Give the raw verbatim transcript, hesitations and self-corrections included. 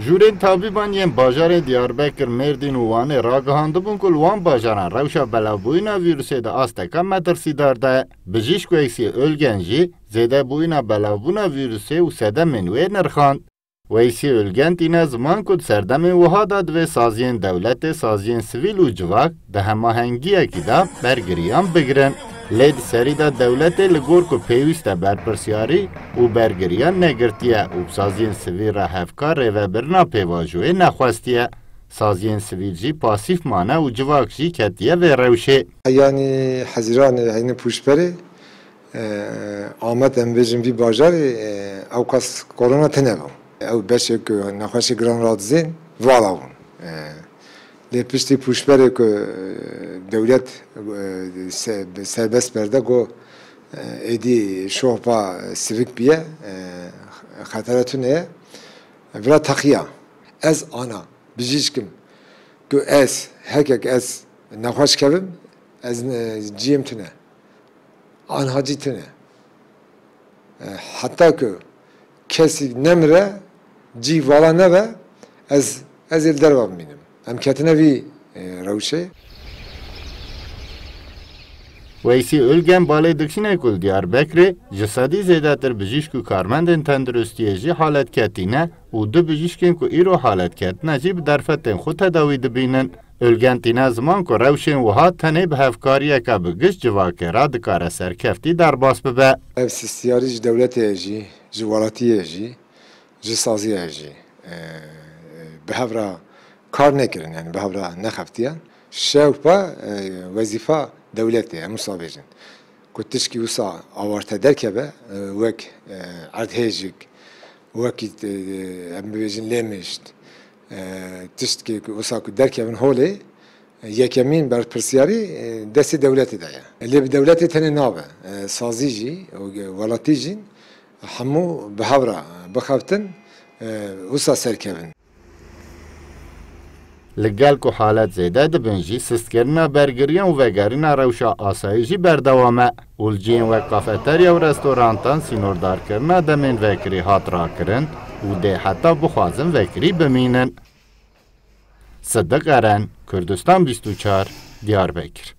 Jûrên tabîban yên bajarên Diyarbekir, Mêrdîn û Wanê ragihandibûn ku li wan bajaran rewşa belavbûyîna vîrusê di asteka metirsîdar de ye. Bijîşk Weysî Ülgen jî zêdebûyîna belavbûna vîrusê û sedemên wê nirxand. Weysî Ülgen tîne ziman ku di serdemên wiha de divê saziyên dewletê, saziyên sivîl û civak di hemahengiyekî de bergiriyan bigirin. Lê di serî de dewletê li gor ku pêwîst e berpirsiyarî û bergiriyan negirtiye û bi saziyên sivîl re hevkar rêvebirina pêvajoyê nexwestiye. Saziyên sivîl jî pasîf mane û civak jî ketiye vê rewşê. Yanî Hezîranê heyne pûşberê, e, Amed, em bêjin vî bajarê, e, ewqas korona tune bû. Ew beşê ku nexweşê giran radizên vala bûn. E, lê piştî pûşberê ku, e, dewlet, e, se-, serbest berde ku, e, êdî şopa sivik biye, e, xetere tune ye. Vira teqiya. Ez ana bijîşkim ku ez, hekek ez nexweş kevim, ez ne-, ciyê min tune. Anha cî tune. E, heta ku kesî nemire, cî vala nebe, ez, ez ê li derve bimînim. Em ketine vî, e, rewşê. Weysî Ülgen balê dikişîne ku li Diyarbekirê ji sedî zêdetir bijîşk û karmendên tenduristiyê jî halet ketî ne û du bijîşkên ku îro halet ketine jî bi derfetên xwe tedawî dibînin. Ülgen tîne ziman ku rewşên wiha tenê bi hevkariyeke bi giş civakê re dikare serkeftî derbas bibe. Ev sistiyarî ji dewletê ye jî, ji welatiyê ye jî, ji saziyê ye jî, e, bi hev re kar nekirin, yani bi hev re nexeftiyan. Şewpa, e, wezîfa dewletê ye, em wisa bêjin. Ku tişkî wisa awarte derkeve, e, wek, e, erdhêjik, wekî, e, em bibêjin lêmişt, e, tiştkê ku wisa ku derkevin holê, e, yekemîn berpirsiyarî, e, destê dewletê de ye. Lê bi dewletê tenê nabe, e, sazî jî û welatî jî hemû bi hev re bixebtin, e, wisa serkevin. Li gel ku halet zêde dibin jî, sistkirina bergiriyan û vegerîna rewşa asayî jî berdewam e û li cihên wek kafeterya û restorantan sînordarkirina demên vekirî hat rakirin û dê heta bixwazin vekirî bimînin. Sidiq Eren, Kurdistan bîst û çar, Diyarbekir.